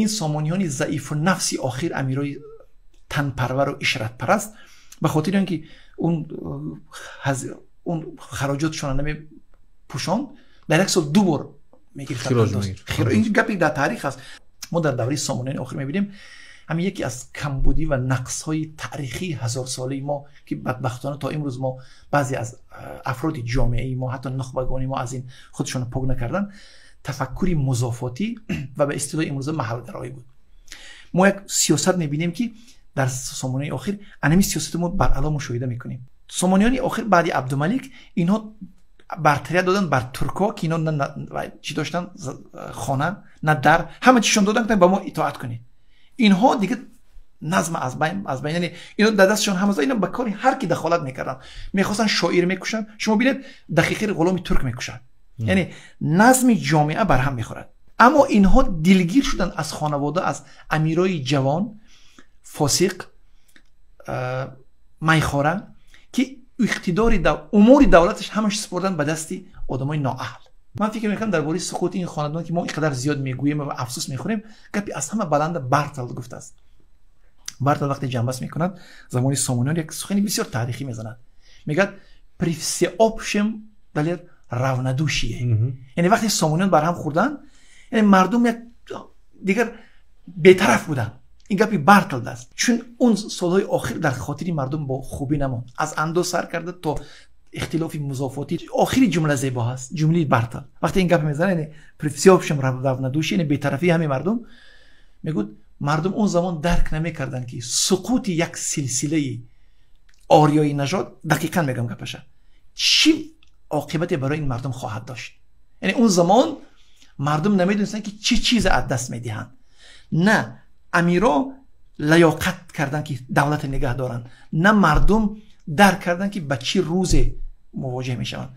Ин сомониёни заифу нафси охир, амирои танпарвару ишратпараст, ба хотири он ки он хароҷотшона намепӯшонд, дар як сол ду бор мегирифтанд. Ин гапи дар таърих аст. Мо дар давраи сомониёни охир мебинем, ҳамин яке аз камбудӣ ва нақсҳои таърихии ҳазорсолаи мо, ки бадбахтона то имрӯз мо, баъзе аз афроди ҷомеаи мо, ҳатто нухбагони мо, аз ин худшонро пок накарданд, тафаккури музофотӣ ва ба истилоҳи имрӯза маҳалгароӣ буд. Мо як сиёсат мебинем, ки дар сомонаи охир анами сиёсати мо баръало мушоҳида мекунем. Сомониёни охир баъди Абдумалик, инҳо бартарият доданд бар туркҳо, ки инҳо на чӣ доштанд, хона, на дар, ҳама чишон доданд, ба мо итоат кунед. Инҳо дига назм аз байн, яъне инҳо дар дастшон ҳама, инҳо ба кори ҳар ки дахолат мекарданд. Мехостанд шоир мекушанд. Шумо бинед, дақиқаи ғуломи турк мекушанд, яъне назми ҷомеа барҳам мехӯрад. Аммо инҳо дилгир шуданд аз хонавода, аз амирои ҷавон, фосиқ, майхора, ки иқтидори умури давлаташ ҳамаш супурдан ба дасти одамои ноаҳл. Ман фикр мекунам, дар бораи суқути ин хонадон, ки мо ин қадар зиёд мегӯем ва афсӯс мехӯрем, гапи аз ҳама баланда Бартолд гуфтааст. Бартолд вақте ҷамъбаст мекунад замони сомониён, як сухани бисёр таърихӣ мезанад. Мегӯяд: «При всеобщем далер равнодушие», яъне вақте сомониён барҳам хӯрданд, яъне мардум як дигар бетараф буданд. Ин гапи Бартолд аст, чун он солҳои охир дар хотири мардум бо хубӣ намонд, аз андоз сар карда то ихтилофи музофотӣ. Охири ҷумла зебо ҳаст, ҷумлаи Бартолд. Вақте ин гап мезанад, яъне при всеобщем равнодушие, яъне бетарафии ҳамаи мардум, мегӯяд, мардум он замон дарк намекарданд, ки суқути як силсилаи ориёи нажод, дақиқан мегӯям гапаша, чӣ оқибате барои ин мардум хоҳад дошт. Яъне он замон мардум намедонистанд, ки чӣ чизе аз даст медиҳанд. На амиро лаёқат карданд, ки давлата нигаҳ доранд, на мардум дарк карданд, ки ба чӣ рӯзе мувоҷеҳ мешаванд.